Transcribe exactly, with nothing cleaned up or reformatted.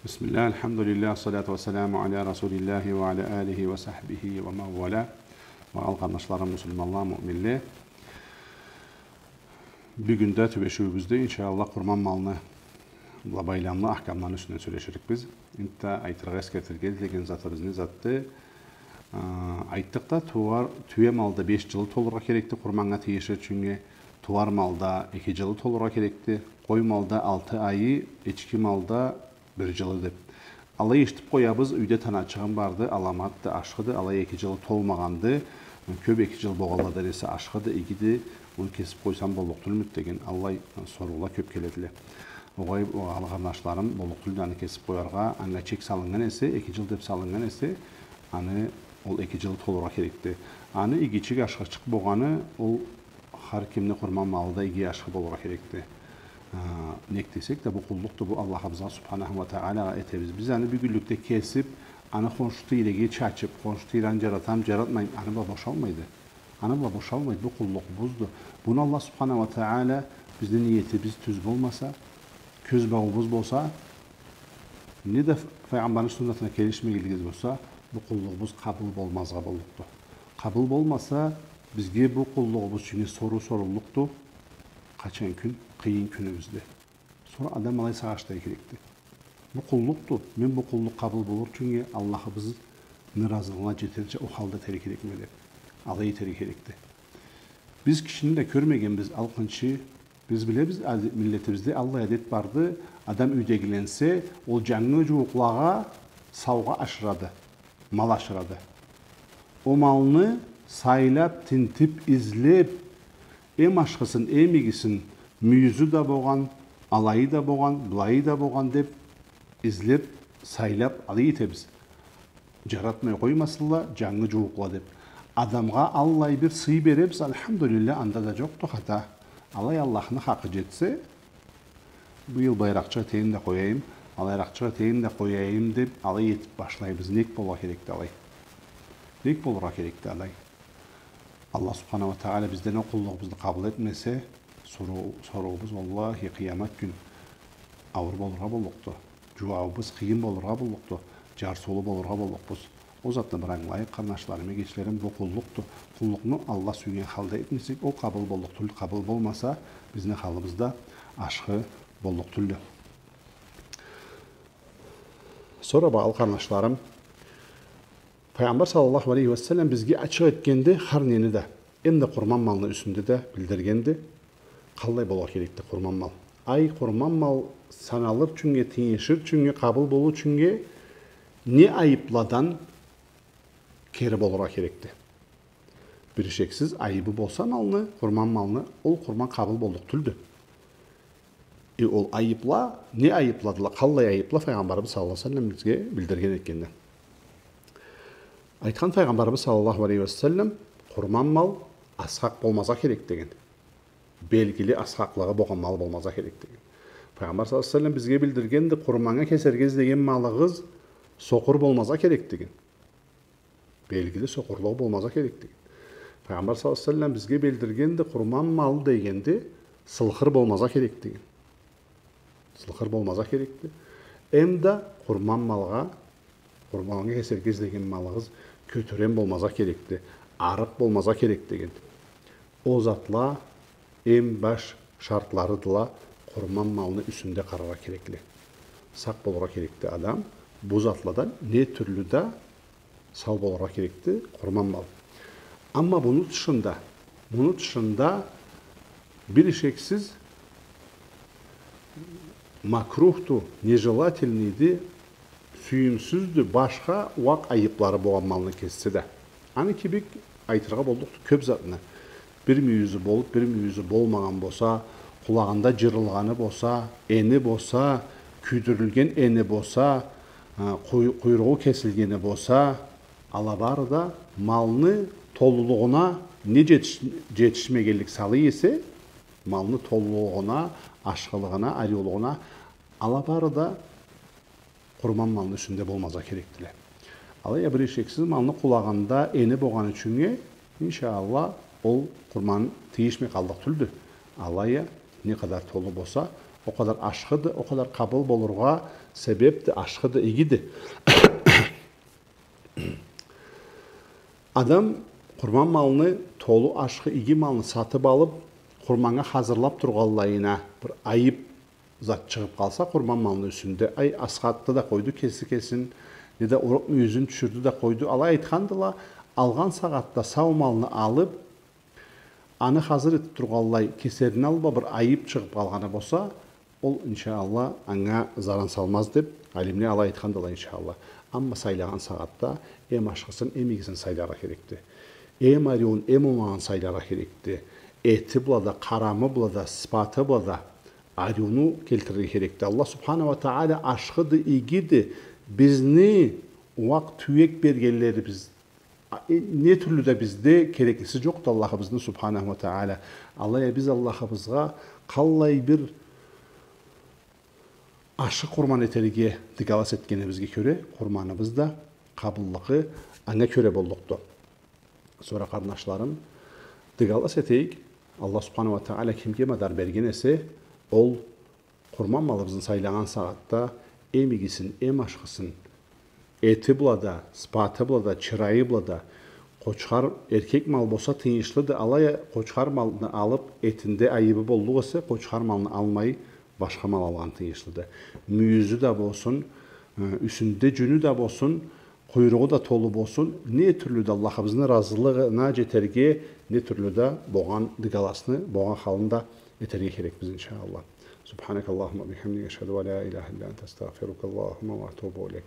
بسم الله، الحمد لله، الصلاة والسلام على رسول الله وعلى آله وصحبه ومن والاه. Багъалы къарнашларым, муслиманла, муъминле. Бюгюн да тюбешиуюбюзде, иншаАллах, къурман малны бла байламлы ахкамланы юсюнден сёлеширикбиз. Энтда айтыргъа, эсгертирге излеген затыбыз не затды? А, айтдыкъ да, тууар, тюе малда беш джылы толургъа керекди, къурманнга тийишир ючюннге, тууар малда эки джылы толургъа керекди, къой малда алты айы, эчки малда бир джылы деб. Алай эшитиб къоябыз, юйде таначыгъым барды, аламатды, ашхыды, алай эки джылы толмагъанды, кёб эки джыл болгъанладан эсе ашхыды, игиди, муну кесиб къойсам боллукъ тюлмюдю деген, аллай соруула кёб келедиле. Огъай, багъалы къарнашларым, боллукъ тюлдю аны кесиб къояргъа, анга чек салыннган эсе, эки джыл деб салыннган эсе, аны ол эки джыл толургъа керекди. Аны игичик, ашхычыкъ болгъаны, ол хар кимни къурман малы да иги, ашхы болургъа керекди. А, нек десек да, бу къуллукъду, бу Аллахыбызгъа, Субханаху уа Таалагъа этебиз. Биз аны бюгюнлюкде кесиб, аны хоншу тийреге чачыб, хоншу тийре аны джаратам, джаратмайым, аны бла бошалмайды. Аны бла бошалмайды, бу къуллугъубузду. Буну Аллах Субханаху уа Таала, бизни ниетибиз тюз болмаса, кёз бауубуз болса, не да Файгъамбарны суннатына келишмегенлигибиз болса, бу къуллугъубуз къабыл болмазгъа боллукъду. Къабыл болмаса, бизге бу къуллугъубуз ючюннге соруу соруллукъду. Къачан кюн, къыйын кюнюбюзде. Сора адам алай сагъыш этерге керекди. Бу къуллукъду. Мен бу къуллукъ къабыл болур ючюннге Аллахыбызны ыразылыгъына джетерча ол халда этерге керекме деб. Алай этерге керекди. Биз кишини да кёрмегенбиз, алкъынчы. Биз билебиз, аде-, миллетибизде аллай адет барды, адам юйдегиленсе, ол джангы джууукълагъа саугъа ашырады, мал ашырады. Ол малны сайлаб, тинтиб, излеб, эм ашхысын, эм игисин, мюйюзю да болгъан, алайы да болгъан, былайы да болгъан деб, излеб, сайлаб, алай этебиз. Джаратмай къоймасынла, джангы джууукъла деб. Адамгъа аллай бир сый беребиз, альхамдулиллях, анда да джокъду хата. Алай Аллахны хакъы джетсе, бу йыл былайыракъчыкъ этейим да къояйым, алайыракъчыкъ этейим да къояйым деб, алай этиб башлайбыз. Нек болургъа керекди алай? Нек болургъа керекди алай? Аллах Субханаху уа Таала бизден ол къуллугъубузну къабыл этмесе, соруу-, соруубуз, уаллахи, къыямат кюн ауур болургъа боллукъду. Джууабыбыз къыйын болургъа боллукъду. Джарсыулу болургъа боллукъбуз. Ол затны бир ангылайыкъ, къарнашларым, эгечлерим, бу къуллукъду. Къуллукъну Аллах сюйген халда этмесек, ол къабыл боллукъ тюлдю, къабыл болмаса, бизни халыбыз да ашхы боллукъ тюлдю. Сора, багъалы къарнашларым, Пайгъамбар саллаллаху алейхи уа саллам бизге ачыкъ этгенди хар нени да. Эм да къурман малны юсюнде да билдиргенди. Къаллай болургъа керекди къурман мал? Ай, къурман мал саналыр ючюннге, тыйыншыр ючюннге, къабыл болур ючюннге не айыпладан кери болургъа керекди? Бир ишексиз, айыбы болса малны, къурман малны, ол къурман къабыл боллукъ тюлдю. Э, ол айыпла, не айыпладыла, къаллай айыпла Файгъамбарыбыз саллаллаху алейхи уа саллам бизге билдирген этгенди. Айтхан Файгъамбарыбыз саллаллаху алейхи уа саллам, къурман мал асхакъ болмазгъа керек деген. Белгили асхакълыгъы болгъан мал болмазгъа керек деген. Файгъамбар саллаллаху алейхи уа саллам бизге билдиргенди, къурманнга кесерге излеген малыгъыз сокъур болмазгъа керек деген. Белгили сокъурлугъу болмазгъа керек деген. Файгъамбар саллаллаху алейхи уа саллам бизге билдиргенди, къурман мал дегенди, сылхыр болмазгъа керек деген. Сылхыр болмазгъа керекди. Эм да къурман малгъа, къурманнга кесерге излеген малыгъыз кётюрен болмазгъа керекди. Арыкъ болмазгъа керек деген. Ол затла эм баш шартларыдыла къурман малны юсюнде къараргъа керекли. Сакъ болургъа керекди адам бу затладан не тюрлю да сау болургъа керекди къурман мал. Амма муну тышында, муну тышында бир ишексиз макрухду, нежелательныйди, сюйюмсюздю, башха уакъ айыплары болгъан малны кессе да. Аны кибик айтыргъа боллукъду кёп затны. Бир мюйюзю болуп, бир мюйюзю болмагъан болса, къулагъында джырылгъаны болса, эни болса, кюйдюрюлген эни болса, а, къуй-, къуйругъу кесилгени болса, ала бары да малны толулугъуна не джетиш-, джетишмегенлик салый эсе, малны толулугъуна, ашхылыгъына, ариулугъуна, ала бары да къурман малны юсюнде болмазгъа керекдиле. Алай а бир ишексиз малны къулагъында эни болгъаны ючюннге, иншаАллах, ол къурман тийишмей къаллыкъ тюлдю. Алай а не къадар толу болса, О къадар ашхыды, о къадар къабыл болургъа себепди, ашхыды, игиди. Адам къурман малны, толу ашхы, иги малны сатып алып, къурманнга хазырлап тургъанлайына бир айып зат чыгъып къалса къурман малны юсюнде, ай, асхатды да къойду кеси кесин, неда уруп мюйюзюн тюшюрдю да къойду. Алай айтхандыла, алгъан сагъатда сау малны алып, аны хазыр этип тургъанлай кесерин аллы бла бир айып чыгъып къалгъаны болса, ол, иншаАллах, анга заран салмаз деп, алимле алай айтхандыла, иншаАллах. Амма сайлагъан сагъатда эм ашхысын, эм игисин сайларгъа керекди. Эм ариуун, эм омагъын сайларгъа керекди. Эти бла да, къарамы бла да, сыпаты бла да ариуну келтирирге керекди. Аллах Субханаху уа Тагъала ашхыды, игиди, бизни уакъ-тюек бергенлерибиз, а, э, не тюрлю да бизде кереклиси джокъду Аллахыбызны Субханаху уа Тагъала. Алай а биз Аллахыбызгъа къаллай бир ашхы къурман этерге дыгалас этгенибизге кёре, къурманыбыз да къабыллыкъы анга кёре боллукъду. Сора, къарнашларым, дыгалас этейик, Аллах Субханаху уа Тагъала кимге мадар берген эсе, ол къурман малыбызны сайлагъан сагъатда эм игисин, эм ашхысын, эти бла да, сыпаты бла да, чырайы бла да, къочхар, эркек мал болса тыйыншлыды, алай а къочхар малны алып, этинде айыбы боллукъ эсе, къочхар малны алмай, башха мал алгъан тыйыншлыды. Мюйюзю да болсун, э, юсюнде джюню да болсун, къуйругъу да толу болсун, не тюрлю да Аллахыбызны разылыгъына джетерге, не тюрлю да болгъан дыгаласны, болгъан халын да этерге керекбиз, иншаАллах. سبحانك اللهم وبحمدك، أشهد أن لا إله إلا أنت، أستغفرك اللهم وأتوب إليك.